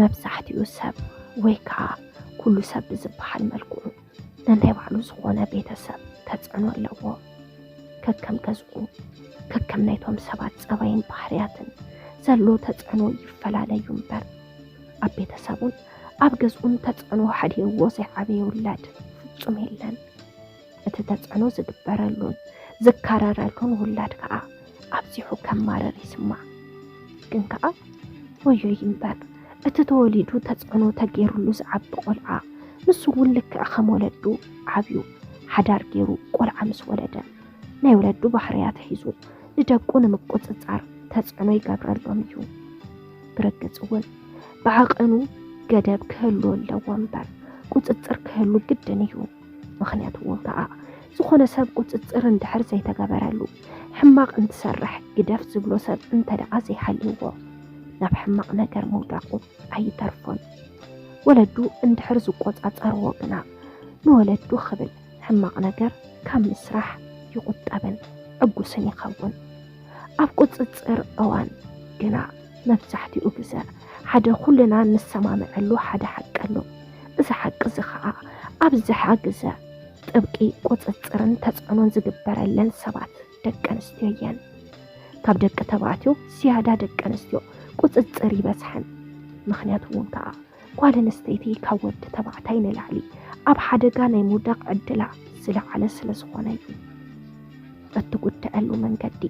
መብዛሕትኡ ሰብ ወይ ከዓ ኩሉ ሰብ ብዝበሃል መልክዑ ነናይ ባዕሉ ዝኾነ ቤተሰብ ተጽዕኖ ኣለዎ። ከከም ገዝኡ፣ ከከም ናይቶም ሰባት ጸባይን ባህርያትን ዘሎ ተጽዕኖ ይፈላለዩ እምበር፣ ኣብ ቤተሰቡን ኣብ ገዝኡን ተጽዕኖ ሓዲርዎ ዘይዓበየ ውላድ ፍጹም የለን። እቲ ተጽዕኖ ዝግበረሉን ዝካረረሉን ውላድ ከኣ ኣብዚሑ ከማርር ይስማዕ። ግን ከኣ ወዮይ እምበር፣ እቲ ተወሊዱ ተጽዕኖ ተገይሩሉ ዝዓቢ ቆልዓ፣ ንሱ እውን ልክዕ ከም ወለዱ ዓብዩ ሓዳር ገይሩ ቆልዓ ምስ ወለደ፣ ናይ ወለዱ ባህርያት ሒዙ ንደቁ ንምቁጽጻር ተጽዕኖ ይገብረሎም እዩ። ብርግጽ እውን ብዓቐኑ ገደብ ክህሉ ኣለዎ እምበር፣ ቁጽጽር ክህሉ ግድን እዩ። ምኽንያቱ እውን ከኣ ዝኾነ ሰብ ቁጽጽር እንድሕር ዘይተገበረሉ፣ ሕማቕ እንትሰርሕ ግደፍ ዝብሎ ሰብ እንተ ደኣ ዘይሃልይዎ፣ ናብ ሕማቕ ነገር ምውዳቑ ኣይተርፎን። ወለዱ እንድሕር ዝቆጻጸርዎ ግና፣ ንወለዱ ክብል ሕማቕ ነገር ካብ ምስራሕ ይቑጠብን ዕጉስን ይኸውን። ኣብ ቁጽጽር እዋን ግና መብዛሕትኡ ግዘ ሓደ ኩልና እንሰማምዐሉ ሓደ ሓቂ ኣሎ። እዚ ሓቂ እዚ ኸዓ ኣብዝሓ ግዘ ጥብቂ ቁጽጽርን ተጽዕኖን ዝግበረለን ሰባት ደቂ ኣንስትዮ እየን። ካብ ደቂ ተባዕትዮ ዝያዳ ደቂ ኣንስትዮ ቁጽጽር ይበዝሐን። ምኽንያቱ እውን ከኣ ጓል ኣንስተይቲ ካብ ወዲ ተባዕታይ ንላዕሊ ኣብ ሓደጋ ናይ ምውዳቕ ዕድላ ዝለዓለ ስለ ዝኾነ እዩ። እትጉድኣሉ መንገዲ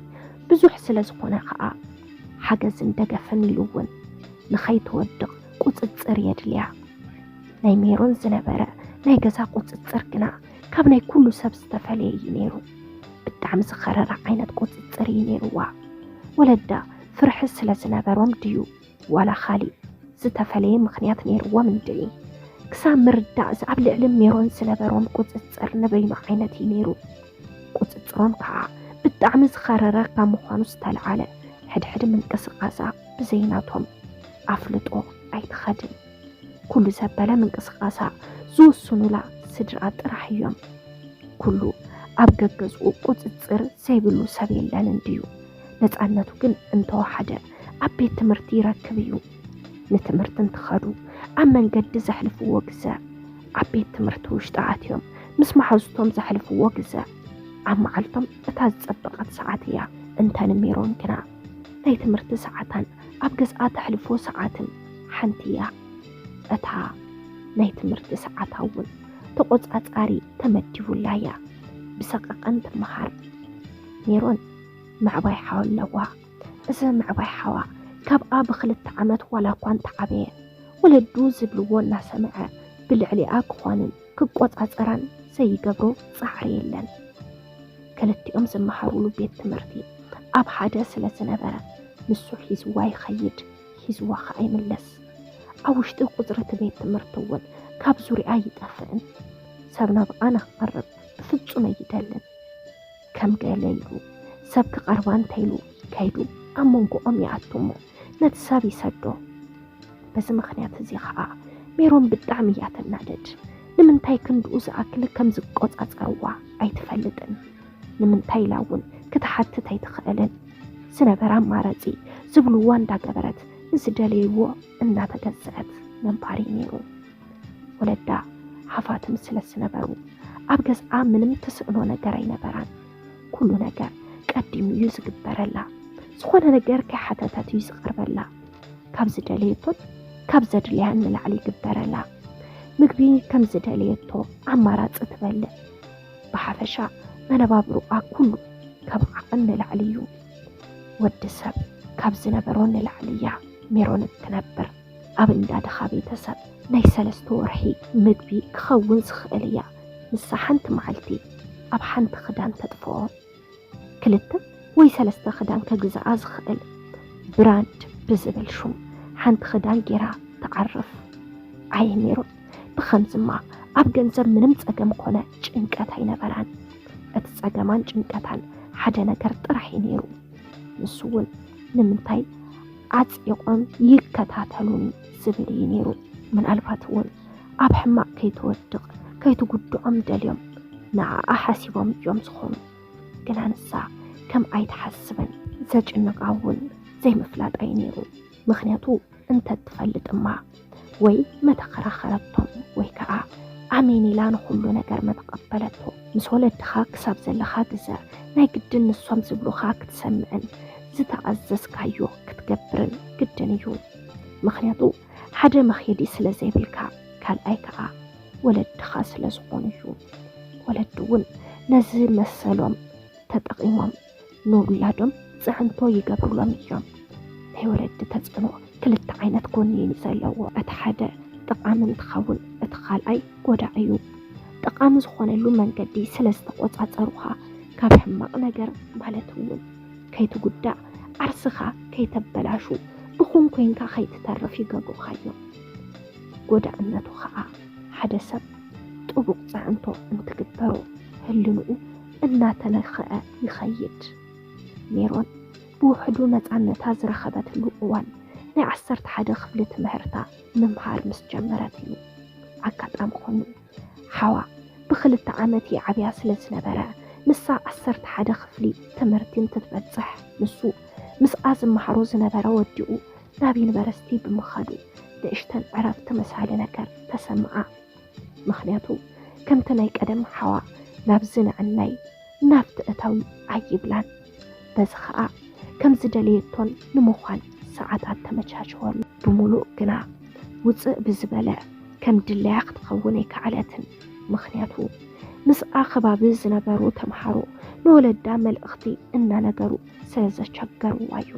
ብዙሕ ስለ ዝኾነ ከኣ ሓገዝን ደገፍን ኢሉ እውን ንኸይትወድቕ ቁጽጽር የድልያ። ናይ ሜሮን ዝነበረ ናይ ገዛ ቁጽጽር ግና ካብ ናይ ኩሉ ሰብ ዝተፈለየ እዩ ነይሩ። ብጣዕሚ ዝኸረረ ዓይነት ቁጽጽር እዩ ነይርዋ። ወለዳ ፍርሒ ስለ ዝነበሮም ድዩ ዋላ ካሊእ ዝተፈለየ ምኽንያት ነይርዎም እንድዒ? ክሳብ ምርዳእ እዚ ኣብ ልዕሊ ሜሮን ዝነበሮም ቁጽጽር ንበይኑ ዓይነት እዩ ነይሩ። ቁጽጽሮም ከዓ ብጣዕሚ ዝኸረረ ካብ ምዃኑ ዝተልዓለ ሕድሕድ ምንቅስቓሳ ብዘይናቶም ኣፍልጦ ኣይትኸድን። ኩሉ ዘበለ ምንቅስቓሳ ዝውስኑላ ስድራ ጥራሕ እዮም። ኩሉ ኣብ ገገዝኡ ቁጽጽር ዘይብሉ ሰብ የለን እንድዩ። ነጻነቱ ግን እንተወሓደ ኣብ ቤት ትምህርቲ ይረክብ እዩ። ንትምህርቲ እንትኸዱ ኣብ መንገዲ ዘሕልፍዎ ግዘ፣ ኣብ ቤት ትምህርቲ ውሽጢ ኣትዮም ምስ መሓዙቶም ዘሕልፍዎ ግዘ፣ ኣብ መዓልቶም እታ ዝጸበቐት ሰዓት እያ። እንተ ንሜሮን ግና ናይ ትምህርቲ ሰዓታን ኣብ ገዝኣ ተሕልፎ ሰዓትን ሓንቲ እያ። እታ ናይ ትምህርቲ ሰዓታ እውን ተቖጻጻሪ ተመዲቡላ እያ። ብሰቐቐን ትመሃር። ሜሮን ምዕባይ ሓው ኣለዋ። እዚ ምዕባይ ሓዋ ካብኣ ብኽልተ ዓመት ዋላ እኳ እንተዓበየ፣ ወለዱ ዝብልዎ እናሰምዐ ብልዕሊኣ ክኾንን ክቆጻጸራን ዘይገብሮ ጻዕሪ የለን። ክልቲኦም ዝመሃሩሉ ቤት ትምህርቲ ኣብ ሓደ ስለ ዝነበረ፣ ንሱ ሒዝዋ ይኸይድ፣ ሒዝዋ ኸኣ ይምለስ። ኣብ ውሽጢ ቁጽሪ እቲ ቤት ትምህርቲ እውን ካብ ዙርያኣ ይጠፍእን። ሰብ ናብኣ ንኽቐርብ ብፍጹም ኣይደልን። ከም ገለ ኢሉ ሰብ ክቐርባ እንተኢሉ ከይዱ ኣብ መንጎኦም ይኣቱ እሞ ነቲ ሰብ ይሰዶ። በዚ ምኽንያት እዚ ኸኣ ሜሮን ብጣዕሚ እያ ትናደድ። ንምንታይ ክንድኡ ዝኣክል ከም ዝቆጻጸርዋ ኣይትፈልጥን። ንምንታይ ኢላ እውን ክትሓትት ኣይትኽእልን። ዝነበራ ኣማራጺ ዝብልዋ እንዳገበረት ንዝደለይዎ እናተገዝአት ምንባር እዩ ነይሩ። ወለዳ ሃፋትም ስለ ዝነበሩ ኣብ ገዝኣ ምንም ትስእኖ ነገር ኣይነበራን። ኩሉ ነገር ቀዲሙ እዩ ዝግበረላ። ዝኾነ ነገር ከይሓተተት እዩ ዝቐርበላ። ካብ ዝደለየቶን ካብ ዘድልያን ንላዕሊ ይግበረላ። ምግቢ ከም ዝደለየቶ ኣማራጺ ትበልዕ። ብሓፈሻ መነባብሮኣ ኩሉ ካብ ዓቐን ንላዕሊ እዩ። ወዲ ሰብ ካብ ዝነበሮ ንላዕሊ እያ ሜሮን እትነብር። ኣብ እንዳ ድኻ ቤተሰብ ናይ ሰለስተ ወርሒ ምግቢ ክኸውን ዝኽእል እያ ንሳ ሓንቲ መዓልቲ ኣብ ሓንቲ ክዳን ተጥፍኦ። ክልተ ወይ ሰለስተ ክዳን ከግዝኣ ዝኽእል ብራንድ ብዝብል ሹም ሓንቲ ክዳን ጌራ ትዓርፍ። ኣየ ሜሮን፣ ብኸምዝማ ኣብ ገንዘብ ምንም ጸገም ኮነ ጭንቀት ኣይነበራን። እቲ ጸገማን ጭንቀታን ሓደ ነገር ጥራሕ እዩ ነይሩ። ንሱ እውን ንምንታይ ኣጽዒቖም ይከታተሉኒ ዝብል እዩ ነይሩ። ምናልባት እውን ኣብ ሕማቕ ከይትወድቕ ከይትጉድኦም ደልዮም ንዓኣ ሓሲቦም እዮም ዝኾኑ። ግና ንሳ ከም ኣይትሓስብን ዘጭንቓ እውን ዘይምፍላጣ እዩ ነይሩ። ምኽንያቱ እንተትፈልጥ እማ፣ ወይ መተኸራኸረቶም ወይ ከዓ ኣሜን ኢላ ንኹሉ ነገር መተቐበለቶ። ምስ ወለድኻ ክሳብ ዘለኻ ግዘ ናይ ግድን ንሶም ዝብሉኻ ክትሰምዕን ዝተኣዘዝካዮ ክትገብርን ግድን እዩ። ምኽንያቱ ሓደ መኼዲ ስለ ዘይብልካ፣ ካልኣይ ከዓ ወለድኻ ስለ ዝኾኑ እዩ። ወለዲ እውን ነዚ መሰሎም ተጠቒሞም ንውላዶም ፅዕንቶ ይገብሩሎም እዮም። ናይ ወለዲ ተፅዕኖ ክልተ ዓይነት ጎኒ እዩ ዘለዎ። እቲ ሓደ ጠቓሚ እንትኸውን፣ እቲ ካልኣይ ጎዳኢ እዩ። ጠቓሚ ዝኾነሉ መንገዲ ስለ ዝተቆፃፀሩኻ፣ ካብ ሕማቕ ነገር ማለት እውን ከይትጉዳእ፣ ዓርስኻ ከይተበላሹ፣ ብኹን ኮይንካ ከይትተርፍ ይገብሩኻ እዮም። ጎዳእነቱ ኸዓ ሓደ ሰብ ጥቡቕ ፅዕንቶ እንትግበሮ ህልንኡ እናተነኽአ ይኸይድ። ሜሮን ብውሕዱ ነፃነታ ዝረኸበትሉ እዋን ናይ ዓሰርተ ሓደ ክፍሊ ትምህርታ ምምሃር ምስ ጀመረት እዩ። ኣጋጣሚ ኾይኑ ሓዋ ብኽልተ ዓመት ይዓብያ ስለ ዝነበረ፣ ንሳ ዓሰርተ ሓደ ክፍሊ ትምህርቲ እንትትበፅሕ፣ ንሱ ምስኣ ዝመሃሮ ዝነበረ ወዲኡ ናብ ዩኒቨርሲቲ ብምኻዱ ንእሽተን ዕረፍቲ መሳሊ ነገር ተሰምዓ። ምኽንያቱ ከምቲ ናይ ቀደም ሓዋ ናብዚ ንዕናይ ናብቲ እታዊ ኣይብላን። በዚ ኸኣ ከም ዝደለየቶን ንምዃን ሰዓታት ተመቻችወሉ። ብምሉእ ግና ውፅእ ብዝበለ ከም ድለያ ክትኸውን ኣይከኣለትን። ምኽንያቱ ምስኣ ከባቢ ዝነበሩ ተምሃሮ ንወለዳ መልእኽቲ እናነገሩ ስለ ዘቸገርዋ እዩ።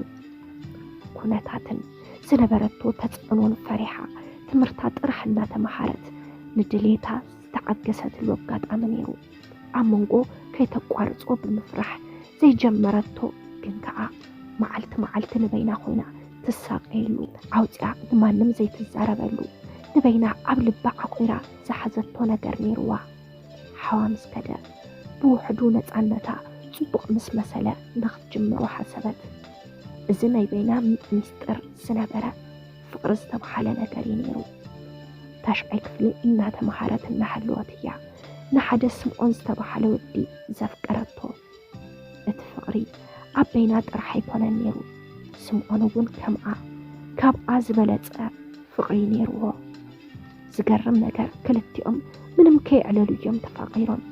ኩነታትን ዝነበረቶ ተፅዕኖን ፈሪሓ ትምህርታ ጥራሕ እናተምሃረት ንድሌታ ዝተዓገሰትሉ ኣጋጣሚ ነይሩ። ኣብ መንጎ ከይተቋርጾ ብምፍራሕ ዘይጀመረቶ ግን ከኣ መዓልቲ መዓልቲ ንበይና ኮይና ትሳቀየሉ፣ ኣውፂኣ ንማንም ዘይትዛረበሉ፣ ንበይና ኣብ ልባ ዓቑራ ዝሓዘቶ ነገር ነይርዋ። ሓዋ ምስ ከደ ብውሕዱ ነፃነታ ጽቡቕ ምስ መሰለ ንኽትጅምሮ ሓሰበት። እዚ ናይ በይና ሚስጥር ዝነበረ ፍቕሪ ዝተብሃለ ነገር እዩ ነይሩ። ታሽዓይ ክፍሊ እናተምሃረት እናሃለወት እያ ንሓደ ስምዖን ዝተብሃለ ወዲ ዘፍቀረቶ። እቲ ፍቕሪ ኣብ በይና ጥራሕ ኣይኮነን ነይሩ። ስምዖን እውን ከምኣ ካብኣ ዝበለጸ ፍቕሪ ነይርዎ። ዝገርም ነገር ክልቲኦም ምንም ከየዕለሉ እዮም ተፋቒሮም።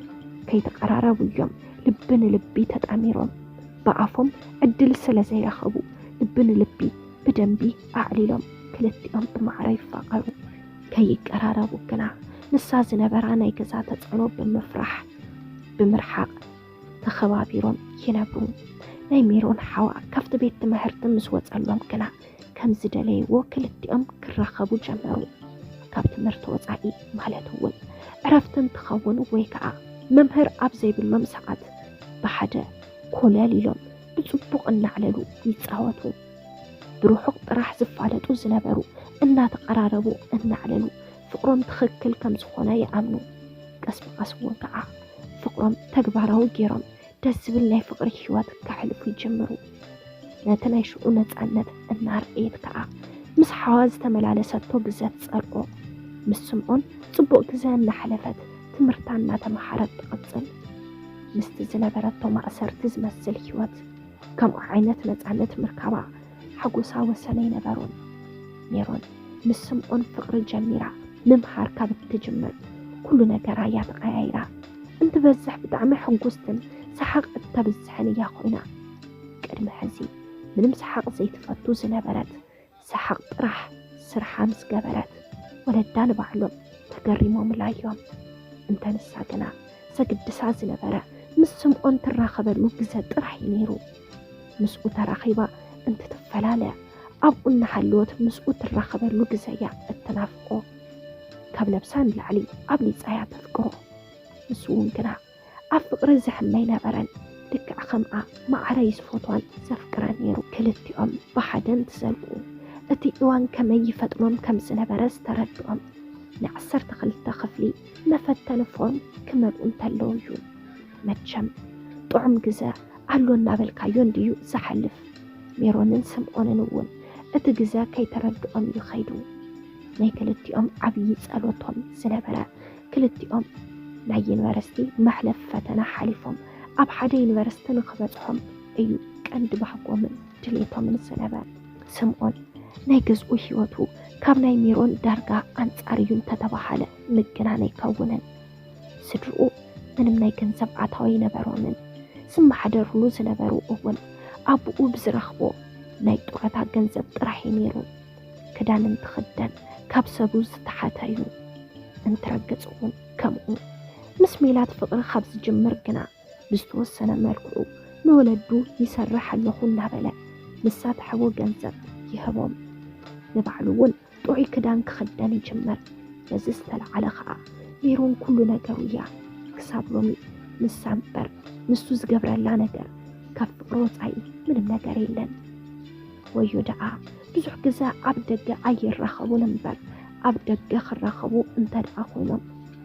ከይተቐራረቡ እዮም ልቢ ንልቢ ተጣሚሮም። ብኣፎም ዕድል ስለ ዘይረኸቡ ልቢ ንልቢ ብደንቢ ኣዕሊሎም ክልቲኦም ብማዕረ ይፋቐሩ። ከይቀራረቡ ግና ንሳ ዝነበራ ናይ ገዛ ተጽዕኖ ብምፍራሕ ብምርሓቕ ተኸባቢሮም ይነብሩ። ናይ ሜሮን ሓዋ ካብቲ ቤት ትምህርቲ ምስ ወጸሎም ግና ከም ዝደለይዎ ክልቲኦም ክራኸቡ ጀመሩ። ካብ ትምህርቲ ወጻኢ ማለት እውን ዕረፍቲ እንትኸውን ወይ ከዓ መምህር ኣብ ዘይብሎም ሰዓት ብሓደ ኮለል ኢሎም ብጽቡቕ እናዕለሉ ይጻወቱ። ብርሑቕ ጥራሕ ዝፋለጡ ዝነበሩ እናተቐራረቡ እናዕለሉ ፍቕሮም ትኽክል ከም ዝኾነ ይኣምኑ። ቀስ ብቐስ እውን ከዓ ፍቕሮም ተግባራዊ ገይሮም ደስ ዝብል ናይ ፍቕሪ ህይወት ከሕልፉ ይጅምሩ። ነቲ ናይ ሽዑ ነፃነት እናርኣየት ከዓ ምስ ሓዋ ዝተመላለሰቶ ግዘ ትፀልኦ። ምስ ስምዖን ፅቡቕ ግዘ እናሕለፈት ትምህርታ እናተምሃረት ትቕፅል። ምስቲ ዝነበረቶ ማእሰርቲ ዝመስል ህይወት ከምኡ ዓይነት ነፃነት ምርካባ ሓጎሳ ወሰን ኣይነበሮን። ሜሮን ምስ ስምዖን ፍቕሪ ጀሚራ ምምሃር ካብ እትጅምር ኩሉ ነገራ እያ ተቐያይራ። እንትበዝሕ ብጣዕሚ ሕጉስትን ሰሓቕ እተብዝሕን እያ ኮይና። ቅድሚ ሕዚ ምንም ሰሓቕ ዘይትፈቱ ዝነበረት ሰሓቕ ጥራሕ ስርሓ ምስ ገበረት ወለዳ ንባዕሎም ተገሪሞምላ እዮም። እንተ ንሳ ግና ዘግድሳ ዝነበረ ምስ ስምዖን ትራኸበሉ ግዘ ጥራሕ እዩ ነይሩ። ምስኡ ተራኺባ እንትትፈላለ ኣብኡ እናሃለወት ምስኡ ትራኸበሉ ግዘ እያ እትናፍቆ። ካብ ነብሳ ንላዕሊ ኣብሊፃ እያ ተፍቅሮ። ንሱ እውን ግና ኣብ ፍቕሪ ዝሕመ ኣይነበረን። ልክዕ ከምኣ ማዕረ እዩ ዝፈትዋን ዘፍቅራን ነይሩ። ክልቲኦም ብሓደ እንትዘልቁ እቲ እዋን ከመይ ይፈጥኖም ከም ዝነበረ ዝተረድኦም ናይ ዓሰርተ ክልተ ክፍሊ መፈተኒ ፎርም ክመልኡ እንተለዉ እዩ። መቸም ጥዑም ግዘ ኣሎ እናበልካዮ እንድዩ ዝሓልፍ። ሜሮንን ስምዖንን እውን እቲ ግዘ ከይተረድኦም እዩ ኸይዱ። ናይ ክልቲኦም ዓብዪ ጸሎቶም ዝነበረ ክልቲኦም ናይ ዩኒቨርሲቲ መሕለፊ ፈተና ሓሊፎም ኣብ ሓደ ዩኒቨርሲቲ ንኽበጽሖም እዩ ቀንዲ ባህጎምን ድሌቶምን ዝነበረ። ስምዖን ናይ ገዝኡ ህይወቱ ካብ ናይ ሜሮን ዳርጋ ኣንጻር እዩ እንተተባሃለ ምግናን ኣይከውንን። ስድርኡ ምንም ናይ ገንዘብ ኣታዊ ኣይነበሮምን። ዝመሓደርሉ ዝነበሩ እውን ኣቦኡ ብዝረኽቦ ናይ ጡረታ ገንዘብ ጥራሕ እዩ ነይሩ። ክዳን እንትኽደን ካብ ሰቡ ዝተሓተ እዩ። እንትረግጽ እውን ከምኡ። ምስ ሜላት ፍቕሪ ካብ ዝጅምር ግና ብዝተወሰነ መልክዑ ንወለዱ ይሰርሕ ኣለኹ እናበለ ንሳ ትሕቦ ገንዘብ ይህቦም። ንባዕሉ እውን ጥዑይ ክዳን ክኽደን ይጅምር። በዚ ዝተለዓለ ኸኣ ሜሮን ኩሉ ነገሩ እያ። ክሳብ ሎሚ ንሳ እምበር ንሱ ዝገብረላ ነገር ካብ ፍቕሪ ወጻኢ ምንም ነገር የለን። ወዮ ደኣ ብዙሕ ግዘ ኣብ ደገ ኣይራኸቡን እምበር ኣብ ደገ ክራኸቡ እንተ ደኣ ኮይኖም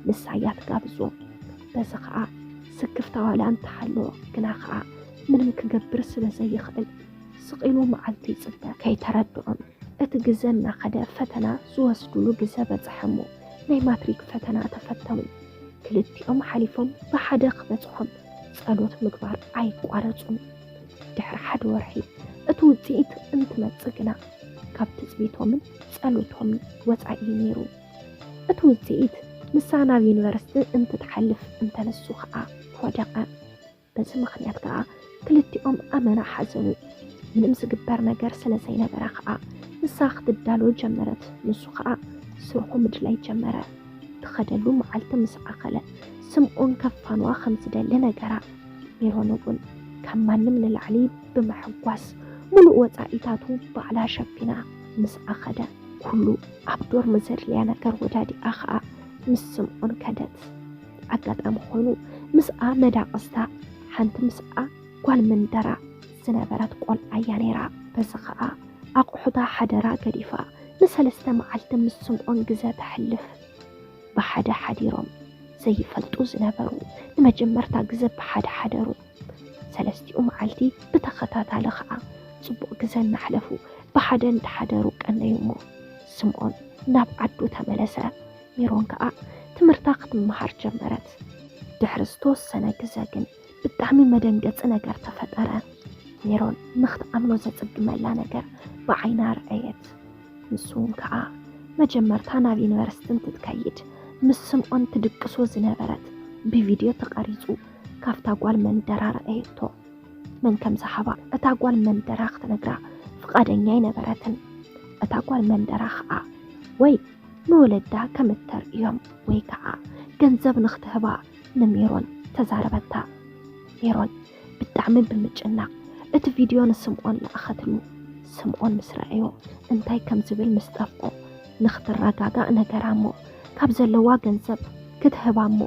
ንሳ እያ ትጋብዞ። በዚ ኸኣ ስክፍታ ዋላ እንተሃለዎ ግና ኸኣ ምንም ክገብር ስለ ዘይኽእል ስቕ ኢሉ መዓልቱ ይጽበ። ከይተረድኦም እቲ ግዘ እናኸደ ፈተና ዝወስዱሉ ግዘ በጽሐ እሞ ናይ ማትሪክ ፈተና ተፈተኑ። ክልቲኦም ሓሊፎም ብሓደ ክበጽሖም ጸሎት ምግባር ኣይቋረጹን። ድሕሪ ሓደ ወርሒ እቲ ውጽኢት እንትመጽእ ግና ካብ ትጽቢቶምን ጸሎቶምን ወጻኢ እዩ ነይሩ። እቲ ውጽኢት ንሳ ናብ ዩኒቨርሲቲ እንትትሓልፍ እንተነሱ ኸኣ ወደቐ። በዚ ምኽንያት ከኣ ክልቲኦም ኣመና ሓዘኑ። ምንም ዝግበር ነገር ስለ ዘይነበረ ከኣ ንሳ ክትዳሎ ጀመረት። ንሱ ከኣ ስርሑ ምድላይ ጀመረ። ትኸደሉ መዓልቲ ምስ ኣኸለ ስምዖን ከፋንዋ ከም ዝደሊ ነገራ። ሜሮን እውን ካብ ማንም ንላዕሊ ብምሕጓስ ሙሉእ ወጻኢታቱ ባዕላ ሸፊና ምስ ኣኸደ ኩሉ ኣብ ዶርም ዘድልያ ነገር ወዳዲኣ ከኣ ምስ ስምዖን ከደት። ኣጋጣሚ ኮይኑ ምስኣ መዳቕስታ ሓንቲ ምስኣ ጓል መንደራ ዝነበረት ቆልዓ እያ ነይራ። በዚ ከኣ ኣቑሑታ ሓደራ ገዲፋ ንሰለስተ መዓልቲ ምስ ስምዖን ግዘ ተሕልፍ። ብሓደ ሓዲሮም ዘይፈልጡ ዝነበሩ ንመጀመርታ ግዘ ብሓደ ሓደሩ። ሰለስቲኡ መዓልቲ ብተኸታታሊ ከኣ ጽቡቕ ግዘ እናሕለፉ ብሓደ እንዳሓደሩ ቀነዩ እሞ ስምዖን ናብ ዓዱ ተመለሰ። ሜሮን ከኣ ትምህርታ ክትመሃር ጀመረት። ድሕሪ ዝተወሰነ ግዘ ግን ብጣዕሚ መደንገጺ ነገር ተፈጠረ። ሜሮን ንኽትኣምኖ ዘጽግመላ ነገር ብዓይና ረኣየት። ንሱ እውን ከኣ መጀመርታ ናብ ዩኒቨርሲቲ እንትትከይድ ምስ ስምዖን ትድቅሶ ዝነበረት ብቪድዮ ተቐሪጹ ካብታ ጓል መንደራ ረኣየቶ። መን ከም ዝሃባ እታ ጓል መንደራ ክትነግራ ፍቓደኛ ኣይነበረትን። እታ ጓል መንደራ ከኣ ወይ ንወለዳ ከም እተርእዮም ወይ ከኣ ገንዘብ ንኽትህባ ንሜሮን ተዛረበታ። ሜሮን ብጣዕሚ ብምጭናቕ እቲ ቪድዮ ንስምዖን ለኣኸትሉ። ስምዖን ምስ ረኣዮ እንታይ ከም ዝብል ምስ ጠፍኦ ንኽትረጋጋእ ነገራ እሞ ካብ ዘለዋ ገንዘብ ክትህባ እሞ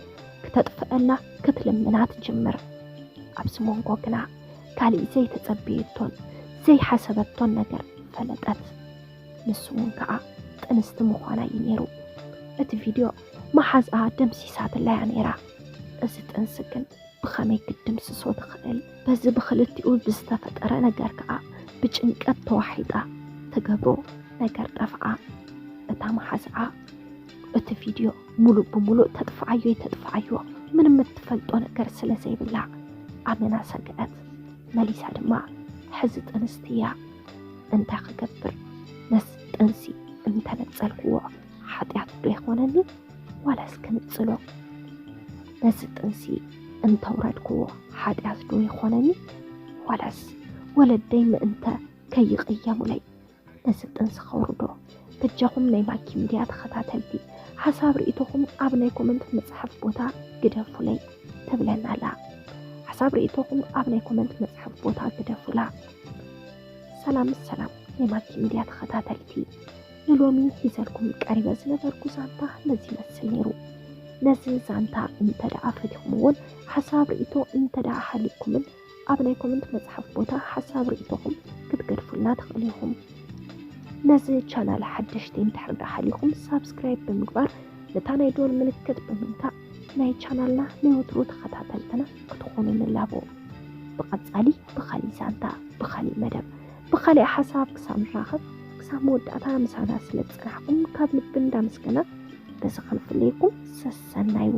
ክተጥፍአላ ክትልምና ትጅምር። ኣብዚ መንጎ ግና ካሊእ ዘይተጸበየቶን ዘይሓሰበቶን ነገር ፈለጠት። ንሱ እውን ከኣ ጥንስቲ ምዃና እዩ ነይሩ። እቲ ቪድዮ መሓዝኣ ደምሲሳትላ እያ ነይራ። እዚ ጥንሲ ግን ብኸመይ ክትድምስሶ ትኽእል? በዚ ብኽልቲኡ ብዝተፈጠረ ነገር ከኣ ብጭንቀት ተዋሒጣ ትገብሮ ነገር ጠፍኣ። እታ መሓዝኣ እቲ ቪድዮ ሙሉእ ብሙሉእ ተጥፍኣዮ ይተጥፍኣዮ ምንም እትፈልጦ ነገር ስለ ዘይብላ ኣመና ሰግኣት። መሊሳ ድማ ሕዚ ጥንስቲ እያ፣ እንታይ ክገብር? ነዚ ጥንሲ እንተነጸልክዎ ሓጢኣት ዶ ይኾነኒ? ዋላስ ክንጽሎ? ነዚ ጥንሲ እንተውረድክዎ ሓጢኣት ዶ ይኾነኒ? ዋላስ ወለደይ ምእንተ ከይቕየሙለይ ነዚ ጥንሲ ከውርዶ? በጃኹም ናይ ማኪ ሚድያ ተኸታተልቲ ሓሳብ ርእይቶኹም ኣብ ናይ ኮመንት መጽሓፍ ቦታ ግደፉለይ ትብለና ኣላ። ሓሳብ ርእይቶኹም ኣብ ናይ ኮመንት መጽሓፍ ቦታ ግደፉላ። ሰላም ሰላም ናይ ማኪ ሚድያ ተኸታተልቲ፣ ንሎሚ ሒዘልኩም ቀሪበ ዝነበርኩ ዛንታ ነዚ ይመስል ነይሩ። ነዚ ዛንታ እንተ ደኣ ፈቲኹምዎን ሓሳብ ርእይቶ እንተ ደኣ ሃልዩኩምን ኣብ ናይ ኮመንት መጽሓፍ ቦታ ሓሳብ ርእይቶኹም ክትገድፉልና ትኽእሉ ኢኹም። ነዚ ቻናል ሓደሽቲ እንድሕር ደኣ ሃሊኹም ሳብስክራይብ ብምግባር ነታ ናይ ዶል ምልክት ብምንካእ ናይ ቻናልና ናይ ወትሩ ተኸታተልትና ክትኾኑ ንላቦ። ብቐጻሊ ብኻሊእ ዛንታ፣ ብኻሊእ መደብ፣ ብኻሊእ ሓሳብ ክሳብ ንራኸብ ክሳብ መወዳእታ ምሳና ስለ ዝጸናሕኩም ካብ ልቢ እንዳመስገና በዚ ክንፍለየኩም ሰሰናዩ።